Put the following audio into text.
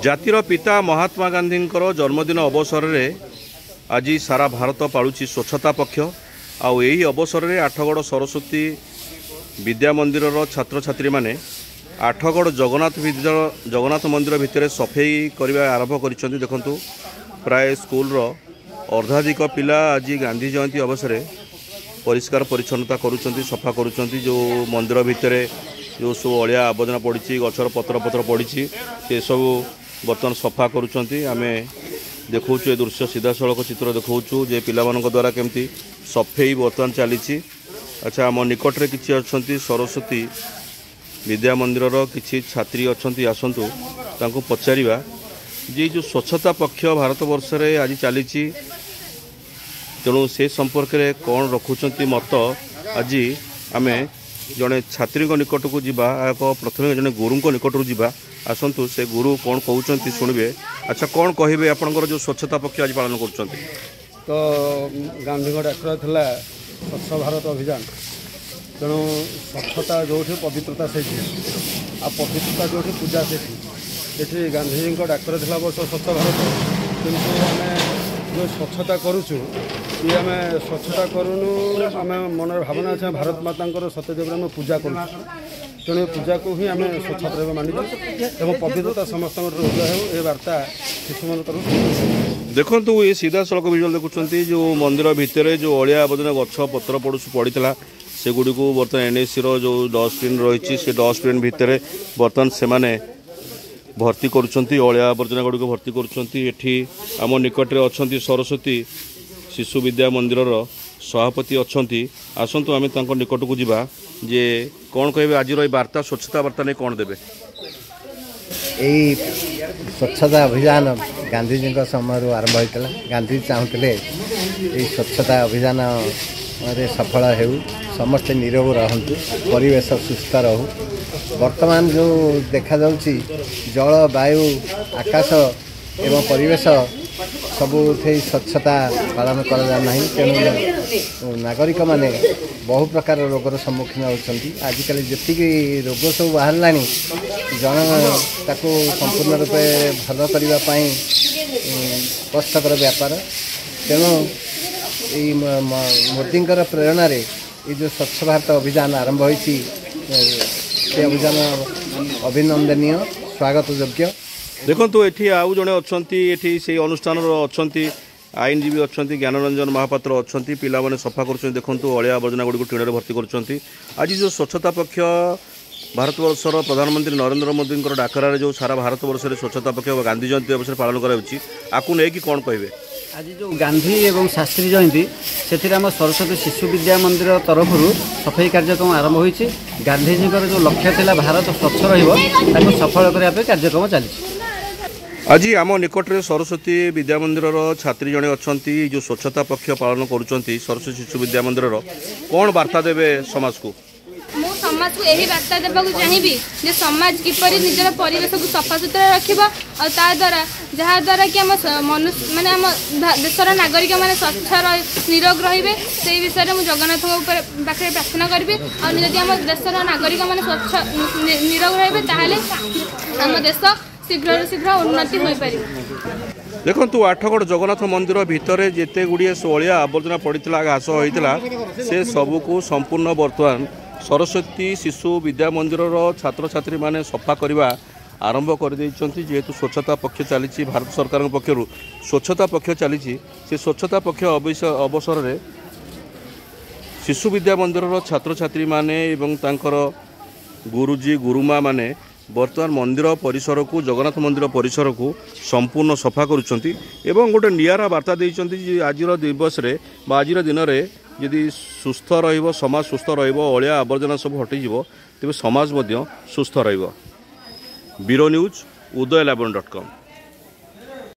ଜାତିର ପିତା ମହାତ୍ମା ଗାନ୍ଧୀଙ୍କର ଜନ୍ମଦିନ ଅବସରରେ ଆଜି ସାରା ଭାରତ ପାଳୁଛି ସ୍ୱଚ୍ଛତା ପକ୍ଷ। ଆଉ ଏହି ଅବସରରେ ଆଠଗଡ଼ ସରସ୍ୱତୀ ବିଦ୍ୟା ମନ୍ଦିରର ଛାତ୍ରଛାତ୍ରୀମାନେ ଆଠଗଡ଼ ଜଗନ୍ନାଥ ବିଦ୍ୟାଳୟ ଜଗନ୍ନାଥ ମନ୍ଦିର ଭିତରେ ସଫେଇ କରିବା ଆରମ୍ଭ କରିଛନ୍ତି। ଦେଖନ୍ତୁ, ପ୍ରାୟ ସ୍କୁଲର ଅର୍ଦ୍ଧାଧିକ ପିଲା ଆଜି ଗାନ୍ଧୀ ଜୟନ୍ତୀ ଅବସରରେ ପରିଷ୍କାର ପରିଚ୍ଛନ୍ନତା କରୁଛନ୍ତି, ସଫା କରୁଛନ୍ତି। ଯେଉଁ ମନ୍ଦିର ଭିତରେ ଯେଉଁ ସବୁ ଅଳିଆ ଆବର୍ଜନା ପଡ଼ିଛି, ଗଛର ପତ୍ର ପତ୍ର ପଡ଼ିଛି, ସେସବୁ ବର୍ତ୍ତମାନ ସଫା କରୁଛନ୍ତି। ଆମେ ଦେଖାଉଛୁ ଏ ଦୃଶ୍ୟ, ସିଧାସଳଖ ଚିତ୍ର ଦେଖାଉଛୁ ଯେ ପିଲାମାନଙ୍କ ଦ୍ୱାରା କେମିତି ସଫେଇ ବର୍ତ୍ତମାନ ଚାଲିଛି। ଆଚ୍ଛା, ଆମ ନିକଟରେ କିଛି ଅଛନ୍ତି, ସରସ୍ୱତୀ ବିଦ୍ୟା ମନ୍ଦିରର କିଛି ଛାତ୍ରୀ ଅଛନ୍ତି। ଆସନ୍ତୁ ତାଙ୍କୁ ପଚାରିବା ଯେ ଏଇ ଯେଉଁ ସ୍ୱଚ୍ଛତା ପକ୍ଷ ଭାରତବର୍ଷରେ ଆଜି ଚାଲିଛି, ତେଣୁ ସେ ସମ୍ପର୍କରେ କ'ଣ ରଖୁଛନ୍ତି ମତ। ଆଜି ଆମେ ଜଣେ ଛାତ୍ରୀଙ୍କ ନିକଟକୁ ଯିବା, ଏକ ପ୍ରଥମେ ଜଣେ ଗୁରୁଙ୍କ ନିକଟରୁ ଯିବା। ଆସନ୍ତୁ, ସେ ଗୁରୁ କ'ଣ କହୁଛନ୍ତି ଶୁଣିବେ। ଆଚ୍ଛା, କ'ଣ କହିବେ ଆପଣଙ୍କର ଯେଉଁ ସ୍ୱଚ୍ଛତା ପକ୍ଷ ଆଜି ପାଳନ କରୁଛନ୍ତି? ତ ଗାନ୍ଧୀଙ୍କ ଡାକରା ଥିଲା ସ୍ୱଚ୍ଛ ଭାରତ ଅଭିଯାନ। ତେଣୁ ସ୍ୱଚ୍ଛତା ଯେଉଁଠି, ପବିତ୍ରତା ସେଇଠି, ଆଉ ପବିତ୍ରତା ଯେଉଁଠି, ପୂଜା ସେଇଠି। ଏଠି ଗାନ୍ଧୀଜୀଙ୍କ ଡାକରା ଥିଲା ଅବଶ୍ୟ ସ୍ୱଚ୍ଛ ଭାରତ, କିନ୍ତୁ ଆମେ ଯେଉଁ ସ୍ୱଚ୍ଛତା କରୁଛୁ ଇଏ ଆମେ ସ୍ୱଚ୍ଛତା କରୁନୁ, ଆମେ ମନରେ ଭାବନା ଅଛି ଆମେ ଭାରତ ମାତାଙ୍କର ସତ୍ୟ ଯୁଗରେ ଆମେ ପୂଜା କରୁଛୁ। ତେଣୁ ଏ ପୂଜାକୁ ହିଁ ଆମେ ସ୍ୱଚ୍ଛତା ରୂପେ ମାନିଛୁ ଏବଂ ପବିତ୍ରତା ସମସ୍ତଙ୍କର ଉଦୟ ହେଉ, ଏ ବାର୍ତ୍ତା ଶିଶୁମାନଙ୍କ ତରଫରୁ। ଦେଖନ୍ତୁ, ଏ ସିଧାସଳଖ ଭିଜୁଆଲ ଦେଖୁଛନ୍ତି, ଯେଉଁ ମନ୍ଦିର ଭିତରେ ଯେଉଁ ଅଳିଆ ଆବର୍ଜନା, ଗଛ ପତ୍ର ପଡ଼ୁଛୁ ପଡ଼ିଥିଲା, ସେଗୁଡ଼ିକୁ ବର୍ତ୍ତମାନ ଏନ୍ଏସିର ଯେଉଁ ଡଷ୍ଟବିନ୍ ରହିଛି, ସେ ଡଷ୍ଟବିନ୍ ଭିତରେ ବର୍ତ୍ତମାନ ସେମାନେ ଭର୍ତ୍ତି କରୁଛନ୍ତି, ଅଳିଆ ଆବର୍ଜନା ଗୁଡ଼ିକୁ ଭର୍ତ୍ତି କରୁଛନ୍ତି। ଏଠି ଆମ ନିକଟରେ ଅଛନ୍ତି ସରସ୍ୱତୀ ଶିଶୁ ବିଦ୍ୟା ମନ୍ଦିରର ସଭାପତି ଅଛନ୍ତି। ଆସନ୍ତୁ ଆମେ ତାଙ୍କ ନିକଟକୁ ଯିବା ଯେ କ'ଣ କହିବେ, ଆଜିର ଏଇ ବାର୍ତ୍ତା, ସ୍ୱଚ୍ଛତା ବାର୍ତ୍ତା ନେଇ କ'ଣ ଦେବେ? ଏଇ ସ୍ୱଚ୍ଛତା ଅଭିଯାନ ଗାନ୍ଧିଜୀଙ୍କ ସମୟରୁ ଆରମ୍ଭ ହୋଇଥିଲା। ଗାନ୍ଧୀଜୀ ଚାହୁଁଥିଲେ ଏଇ ସ୍ୱଚ୍ଛତା ଅଭିଯାନରେ ସଫଳ ହେଉ, ସମସ୍ତେ ନିରୋଗ ରହନ୍ତୁ, ପରିବେଶ ସୁସ୍ଥ ରହୁ। ବର୍ତ୍ତମାନ ଯେଉଁ ଦେଖାଯାଉଛି, ଜଳ, ବାୟୁ, ଆକାଶ ଏବଂ ପରିବେଶ ସବୁଠି ସ୍ୱଚ୍ଛତା ପାଳନ କରାଯାଉନାହିଁ। ତେଣୁ ନାଗରିକମାନେ ବହୁ ପ୍ରକାର ରୋଗର ସମ୍ମୁଖୀନ ହେଉଛନ୍ତି। ଆଜିକାଲି ଯେତିକି ରୋଗ ସବୁ ବାହାରିଲାଣି, ଜଣ ତାକୁ ସମ୍ପୂର୍ଣ୍ଣ ରୂପେ ଭଲ କରିବା ପାଇଁ କଷ୍ଟକର ବ୍ୟାପାର। ତେଣୁ ଏଇ ମୋଦିଙ୍କର ପ୍ରେରଣାରେ ଏଇ ଯେଉଁ ସ୍ୱଚ୍ଛ ଭାରତ ଅଭିଯାନ ଆରମ୍ଭ ହୋଇଛି, ସେ ଅଭିଯାନ ଅଭିନନ୍ଦନୀୟ, ସ୍ୱାଗତ ଯୋଗ୍ୟ। ଦେଖନ୍ତୁ, ଏଠି ଆଉ ଜଣେ ଅଛନ୍ତି, ଏଠି ସେଇ ଅନୁଷ୍ଠାନର ଅଛନ୍ତି, ଆଇନଜୀବୀ ଅଛନ୍ତି, ଜ୍ଞାନରଞ୍ଜନ ମହାପାତ୍ର ଅଛନ୍ତି। ପିଲାମାନେ ସଫା କରୁଛନ୍ତି, ଦେଖନ୍ତୁ, ଅଳିଆ ଆବର୍ଜନା ଗୁଡ଼ିକୁ ଟିଣରେ ଭର୍ତ୍ତି କରୁଛନ୍ତି। ଆଜି ଯେଉଁ ସ୍ୱଚ୍ଛତା ପକ୍ଷ ଭାରତବର୍ଷର ପ୍ରଧାନମନ୍ତ୍ରୀ ନରେନ୍ଦ୍ର ମୋଦିଙ୍କର ଡାକରାରେ ଯେଉଁ ସାରା ଭାରତବର୍ଷରେ ସ୍ୱଚ୍ଛତା ପକ୍ଷ ଗାନ୍ଧୀ ଜୟନ୍ତୀ ଅବସରରେ ପାଳନ କରାଯାଉଛି, ଆକୁ ନେଇକି କ'ଣ କହିବେ? ଆଜି ଯେଉଁ ଗାନ୍ଧୀ ଏବଂ ଶାସ୍ତ୍ରୀ ଜୟନ୍ତୀ, ସେଥିରେ ଆମ ସରସ୍ୱତୀ ଶିଶୁ ବିଦ୍ୟା ମନ୍ଦିର ତରଫରୁ ସଫେଇ କାର୍ଯ୍ୟକ୍ରମ ଆରମ୍ଭ ହୋଇଛି। ଗାନ୍ଧିଜୀଙ୍କର ଯେଉଁ ଲକ୍ଷ୍ୟ ଥିଲା ଭାରତ ସ୍ୱଚ୍ଛ ରହିବ, ତାକୁ ସଫଳ କରିବା ପାଇଁ କାର୍ଯ୍ୟକ୍ରମ ଚାଲିଛି। ଆଜି ଆମ ନିକଟରେ ସରସ୍ୱତୀ ବିଦ୍ୟା ମନ୍ଦିରର ଛାତ୍ରୀ ଜଣେ ଅଛନ୍ତି, ଯେଉଁ ସ୍ୱଚ୍ଛତା ପକ୍ଷ ପାଳନ କରୁଛନ୍ତି ସରସ୍ୱତୀ ଶିଶୁ ବିଦ୍ୟା ମନ୍ଦିରର। କ'ଣ ବାର୍ତ୍ତା ଦେବେ ସମାଜକୁ? ମୁଁ ସମାଜକୁ ଏହି ବାର୍ତ୍ତା ଦେବାକୁ ଚାହିଁବି ଯେ ସମାଜ କିପରି ନିଜର ପରିବେଶକୁ ସଫାସୁତୁରା ରଖିବ, ଆଉ ତା ଦ୍ୱାରା ଯାହାଦ୍ୱାରା କି ଆମ ମନୁଷ୍ୟ ମାନେ ଆମ ଦେଶର ନାଗରିକମାନେ ସ୍ୱଚ୍ଛ ନିରୋଗ ରହିବେ, ସେଇ ବିଷୟରେ ମୁଁ ଜଗନ୍ନାଥଙ୍କ ଉପରେ ପାଖରେ ପ୍ରାର୍ଥନା କରିବି। ଆଉ ଯଦି ଆମ ଦେଶର ନାଗରିକମାନେ ସ୍ୱଚ୍ଛ ନିରୋଗ ରହିବେ, ତାହେଲେ ଆମ ଦେଶ ଶୀଘ୍ରରୁ ଶୀଘ୍ର ଉନ୍ନତି ହୋଇପାରିବ। ଦେଖନ୍ତୁ, ଆଠଗଡ଼ ଜଗନ୍ନାଥ ମନ୍ଦିର ଭିତରେ ଯେତେ ଗୁଡ଼ିଏ ଅଳିଆ ଆବର୍ଜନା ପଡ଼ିଥିଲା, ଘାସ ହୋଇଥିଲା, ସେ ସବୁକୁ ସମ୍ପୂର୍ଣ୍ଣ ବର୍ତ୍ତମାନ ସରସ୍ୱତୀ ଶିଶୁ ବିଦ୍ୟା ମନ୍ଦିରର ଛାତ୍ରଛାତ୍ରୀମାନେ ସଫା କରିବା ଆରମ୍ଭ କରିଦେଇଛନ୍ତି। ଯେହେତୁ ସ୍ୱଚ୍ଛତା ପକ୍ଷ ଚାଲିଛି, ଭାରତ ସରକାରଙ୍କ ପକ୍ଷରୁ ସ୍ୱଚ୍ଛତା ପକ୍ଷ ଚାଲିଛି, ସେ ସ୍ୱଚ୍ଛତା ପକ୍ଷ ଅବସରରେ ଶିଶୁ ବିଦ୍ୟା ମନ୍ଦିରର ଛାତ୍ରଛାତ୍ରୀମାନେ ଏବଂ ତାଙ୍କର ଗୁରୁଜୀ ଗୁରୁମାମାନେ ବର୍ତ୍ତମାନ ମନ୍ଦିର ପରିସରକୁ, ଜଗନ୍ନାଥ ମନ୍ଦିର ପରିସରକୁ ସମ୍ପୂର୍ଣ୍ଣ ସଫା କରୁଛନ୍ତି ଏବଂ ଗୋଟେ ନିଆରା ବାର୍ତ୍ତା ଦେଇଛନ୍ତି ଯେ ଆଜିର ଦିବସରେ ବା ଆଜିର ଦିନରେ ଯଦି ସୁସ୍ଥ ରହିବ ସମାଜ, ସୁସ୍ଥ ରହିବ, ଅଳିଆ ଆବର୍ଜନା ସବୁ ହଟିଯିବ, ତେବେ ସମାଜ ମଧ୍ୟ ସୁସ୍ଥ ରହିବ। ବ୍ୟୁରୋ ନ୍ୟୁଜ୍, ଉଦୟ ଲାବଣ ଡଟ୍ କମ୍।